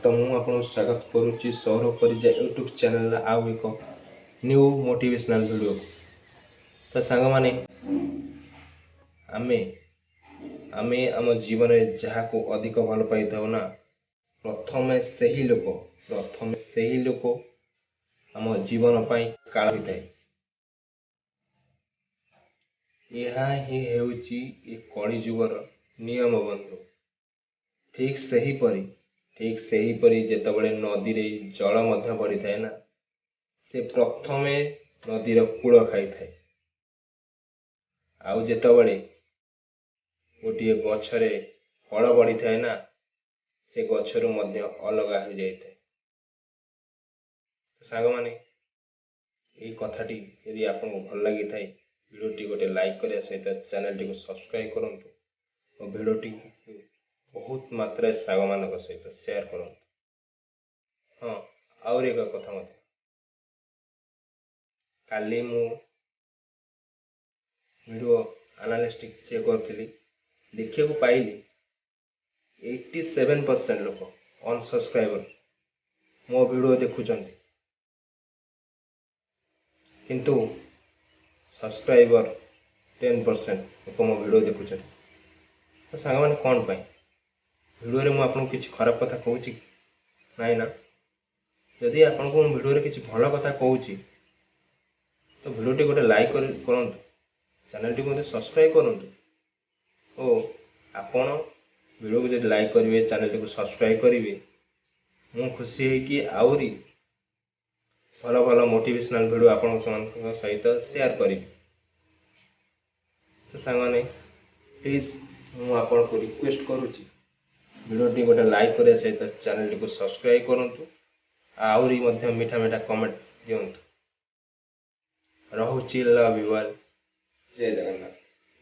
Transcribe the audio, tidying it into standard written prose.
ତ ମୁଁ ଆପଣଙ୍କୁ ସ୍ୱାଗତ କରୁଛି ସୌରଭ ପରିଜା ୟୁଟ୍ୟୁବ୍ ଚ୍ୟାନେଲ୍ର ଆଉ ଏକ ନ୍ୟୁ ମୋଟିଭେସନାଲ୍ ଭିଡ଼ିଓକୁ। ତ ସାଙ୍ଗମାନେ, ଆମେ ଆମେ ଆମ ଜୀବନରେ ଯାହାକୁ ଅଧିକ ଭଲ ପାଇଥାଉ ନା, ପ୍ରଥମେ ସେହି ଲୋକ ଆମ ଜୀବନ ପାଇଁ କାଳ ହୋଇଥାଏ। ଏହା ହିଁ ହେଉଛି ଏ କଳିଯୁଗର ନିୟମ ବନ୍ଧୁ। ଠିକ୍ ସେହିପରି ଯେତେବେଳେ ନଦୀରେ ଜଳ ମଧ୍ୟ ବଢ଼ିଥାଏ ନା, ସେ ପ୍ରଥମେ ନଦୀର କୂଳ ଖାଇଥାଏ। ଆଉ ଯେତେବେଳେ ଗୋଟିଏ ଗଛରେ ଫଳ ବଢ଼ିଥାଏ ନା, ସେ ଗଛରୁ ମଧ୍ୟ ଅଲଗା ହୋଇଯାଇଥାଏ। ସାଙ୍ଗମାନେ, ଏଇ କଥାଟି ଯଦି ଆପଣଙ୍କୁ ଭଲ ଲାଗିଥାଏ, ଭିଡ଼ିଓଟି ଗୋଟେ ଲାଇକ୍ କରିବା ସହିତ ଚ୍ୟାନେଲଟିକୁ ସବସ୍କ୍ରାଇବ୍ କରନ୍ତୁ ଓ ଭିଡ଼ିଓଟିକୁ ବହୁତ ମାତ୍ରାରେ ସାଙ୍ଗମାନଙ୍କ ସହିତ ସେୟାର କରନ୍ତୁ। ହଁ, ଆହୁରି ଏକ କଥା ମଧ୍ୟ, କାଲି ମୁଁ ଭିଡ଼ିଓ ଆନାଲିଷ୍ଟିକ୍ ଚେକ୍ କରୁଥିଲି, ଦେଖିବାକୁ ପାଇଲି 87% ଲୋକ ଅନସବସ୍କ୍ରାଇବର ମୋ ଭିଡ଼ିଓ ଦେଖୁଛନ୍ତି, କିନ୍ତୁ ସବସ୍କ୍ରାଇବର 10% ଲୋକ ମୋ ଭିଡ଼ିଓ ଦେଖୁଛନ୍ତି। ତ ସାଙ୍ଗମାନେ, କ'ଣ ପାଇଁ? ଭିଡ଼ିଓରେ ମୁଁ ଆପଣଙ୍କୁ କିଛି ଖରାପ କଥା କହୁଛି କି? ନାଇଁ ନା? ଯଦି ଆପଣଙ୍କୁ ମୁଁ ଭିଡ଼ିଓରେ କିଛି ଭଲ କଥା କହୁଛି, ତ ଭିଡ଼ିଓଟି ଗୋଟେ ଲାଇକ୍ କରି କରନ୍ତୁ, ଚ୍ୟାନେଲଟିକୁ ମଧ୍ୟ ସବସ୍କ୍ରାଇବ୍ କରନ୍ତୁ। ଓ ଆପଣ ଭିଡ଼ିଓକୁ ଯଦି ଲାଇକ୍ କରିବେ, ଚ୍ୟାନେଲଟିକୁ ସବସ୍କ୍ରାଇବ୍ କରିବେ, ମୁଁ ଖୁସି ହେଇକି ଆହୁରି ଭଲ ଭଲ ମୋଟିଭେସନାଲ୍ ଭିଡ଼ିଓ ଆପଣଙ୍କ ସେମାନଙ୍କ ସହିତ ସେୟାର କରିବି। ତ ସାଙ୍ଗମାନେ, ପ୍ଲିଜ୍, ମୁଁ ଆପଣଙ୍କୁ ରିକ୍ୱେଷ୍ଟ କରୁଛି, ଭିଡ଼ିଓଟି ଗୋଟେ ଲାଇକ୍ କରିବା ସହିତ ଚ୍ୟାନେଲଟିକୁ ସବସ୍କ୍ରାଇବ୍ କରନ୍ତୁ, ଆହୁରି ମଧ୍ୟ ମିଠା ମିଠା କମେଣ୍ଟ ଦିଅନ୍ତୁ। ରହୁଛି, love you all, Jay Jagannath.